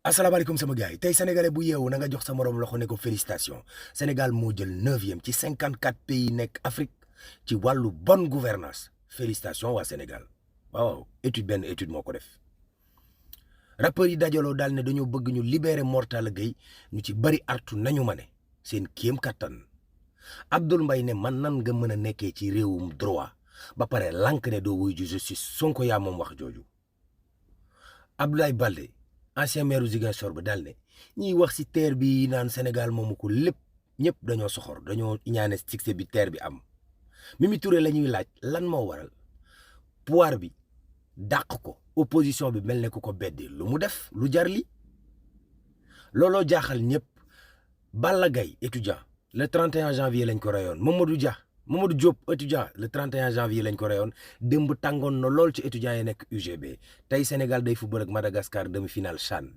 asalaamaaleykum sama gars yi tey sénégalais bu yeewu na nga jox sa morom loxo ne ko félicitation Sénégal moo jël 9e ci 54 pays nekk Afrique ci wàllu bonne gouvernance félicitation waa Sénégal waaw benn étude moo ko def. rappeurs yi dajaloo daal ne dañoo bëgg ñu libérer Mor Talla Gueye ñu ci bari artu nañu ma ne seen kéem kattan Abdoul Mbaye ne man nan nga mën a nekkee ci réewum droit ba pare lank ne doo wuy ju justice Sonko yaa moom wax jooju. Abdoulaye Baldé ancien maire Ziguinchor ba daal ne ñiy wax ci terre bi naan Sénégal moomu ko lépp ñëpp dañoo soxor dañoo ñaane succès bi terre bi am. Mimi Touré la ñuy laaj lan moo waral pouvoir bi dàq ko opposition bi mel ne ku ko beddi lu mu def lu jar li looloo jaaxal ñëpp. Balla Gaye étudiant le 31 janvier lañ ko reyoon Mamadou Diop étudiant le 31 janvier lañ ko reyoon démb tàngoon na lool ci étudiants yi nekk UGB tey Sénégal day football ak Madagascar demi-finale CHAN